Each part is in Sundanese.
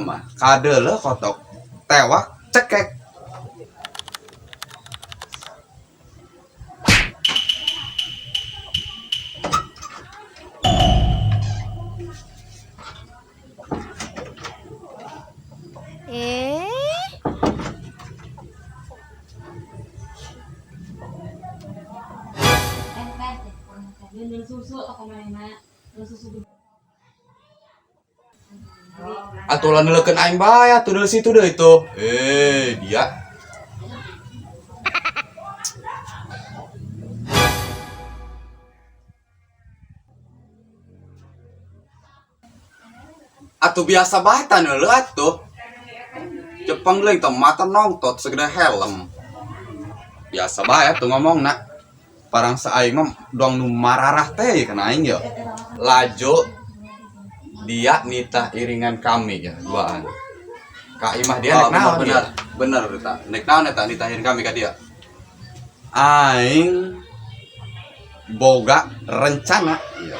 Mah kadeuleuh kotok tewak cekek. Eh? Susu atau kemana susu. Atuh lah neulekeun aing bae atuh deuleu situ deui tuh. Eh, dia. Atuh biasa bae tah neuleuh atuh. Jepang leuing teh mata nongtot segede helm. Biasa bae atuh ngomongna. Parang sa aing mah doang nu mararah teh kana aing ye. Laju dia nitah iringan kami ya duaan. Ka imah dia. Oh, nek naon bener, dia? Bener, bener eta. Nek naon eta nitahin kami ka dia? Aing boga rencana. Iya.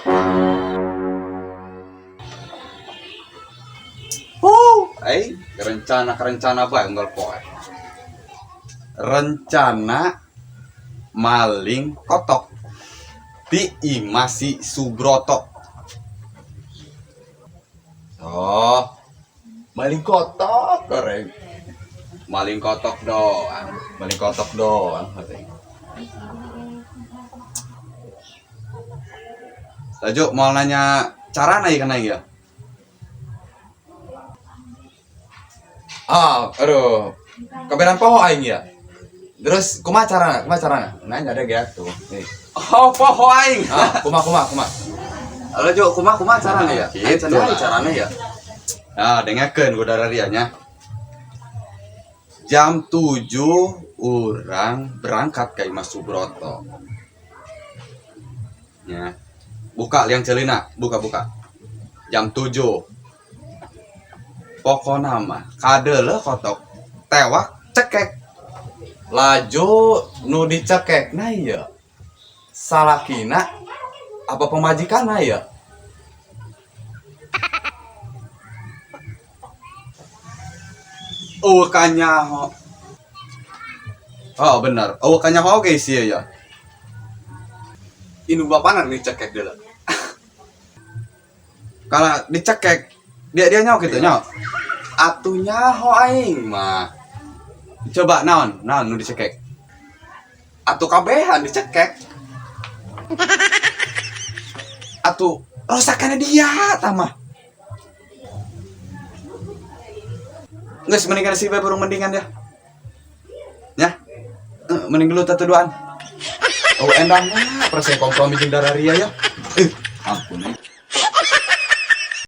Aing rencana rencana bae unggal poe. Rencana maling kotok di imah si Subroto. Oh, maling kotok goreng. Maling kotok doang, maling kotok doang katanya. Laju mau nanya cara naik kan ya? Ah, aduh. Kaberan poho aing ya. Terus kumaha carana? Kumaha carana? Nanya ada ge tuh. Nih. Oh, poho aing. Ah, kumaha kumaha kumaha. Laju kumaha kumaha carana ya? Gitu Gitu lah. carana ya. Nah, dengekeun ku dararia nya. Jam 7 urang berangkat ke Imah Subroto. Ya. Buka liang celina, buka buka. Jam 7. Pokona mah kadeuleuh kotok tewak cekek. Laju nu dicekek nah ieu. Salakina apa pemajikanna ya? Oh, kanyaho. Oh, bener. Oh, kanyaho oge sih ya. Ini bapana dicekek dulu. Kalau dicekek, dia dia nyaho gitu nyaho. Atuh nyaho aing mah. Coba naon, naon nu dicekek. Atuh kabehan dicekek. Atuh rosakannya dia tamah. Nggak, mendingan si burung mendingan dia. Ya. Mending dulu tatuduan. Oh, endang mah persen kompromi jeung dararia ya. Ampun. Eh.